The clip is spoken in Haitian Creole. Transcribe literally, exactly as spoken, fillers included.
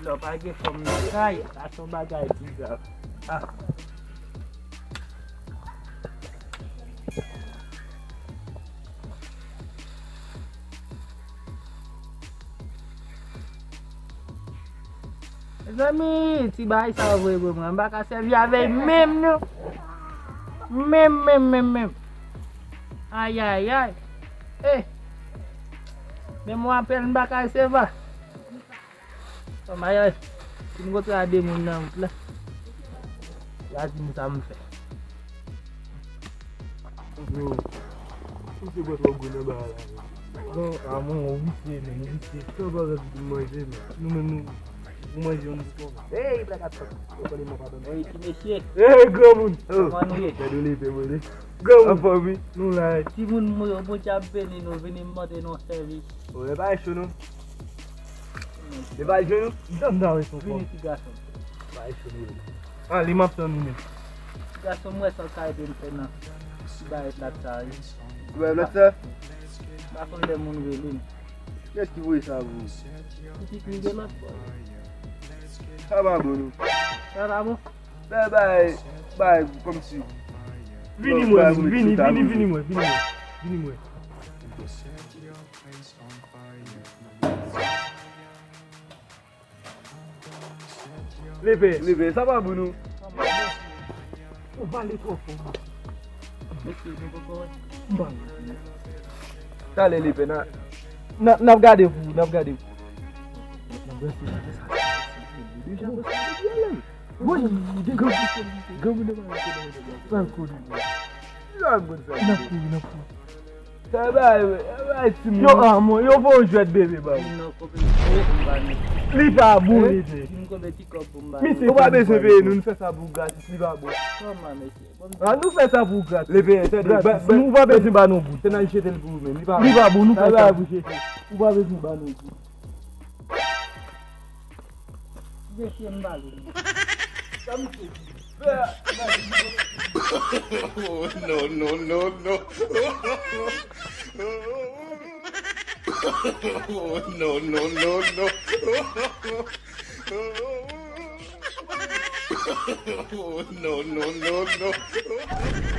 Lè pa gen fanm nan kay, sa se yon bagay bizar. Ah. Mezanmi, ti bagay sa yo voye pou mwen. M pa ka sèvi avè l menm non. Menm, menm, menm, menm. Ayayay. Eh. Menm yon apèl m pa ka resevwa. Kòm ayay, si m kontre a de moun nan wout la, y a di m sa m fè. Yo, m se bwè twò gwo nan bagay la. Bon, a mwen, ou visye, men, ou visye. Sa pa rèv di manje, men. Nou menm, nou, nou manje yon dis konsa. Hey, Black Hat. Ou konnen mwen pa tande. Hey, ti mesye. Hey, granmoun. Kòman nou ye? Gade w lepe, bole. Granmoun. Anfòm, wi. Nou la, wi. Timoun mwen yo, Bondye ap beni nou, vini mande nou sèvis. Ou pa cho, non? Li pa jwenn ou? Janm nan wè son fòm. Vini, ti gason. Bay fini. Ah, li m ap tann ou menm. Ti gason, m wè sa w ka ede m fè nan ti bagay plat sa, wi. Ti bagay plat sa? M pa konn lè moun rele m. Kiyès ki voye sa pou ou? Pitit m gen lòt bò. Sa pa bon, non. Sa pa bon? Bay, bay, bay, kòmsi. Vini, mwen, vini, vini, vini, mwen, vini, mwen. Vini, mwen. Lepe. Lepe, sa pa bon non. Ou pale twò fò. Mesye, nou poko wè. M pa wè. Talè, Lepe, n a, n a, n ap gade pou ou, n ap gade pou ou. Woy, granmoun nan pa wè. Pral kouri. N ap kouri, n ap kouri. Sa bay, bay timoun. Yo, ah, mwen, yo fè yon jwèt bebe ba ou. Li pa bon, li te. Misye, ou pa bezwen peye nou, nou fè sa pou gratis, li pa bon. Ah, nou fè sa pou gratis. Gratis. Ou pa bezwen ba nou goud. Se nan jete l pou ou menm, li pa bon. Li pa bon, nou fè sa pou jete. Ou pa bezwen ba nou goud. Mesye, m ba li. Sa misye di? Oh, no, no, no, no. Oh, no, no, no, no. Oh, no, no, no, no.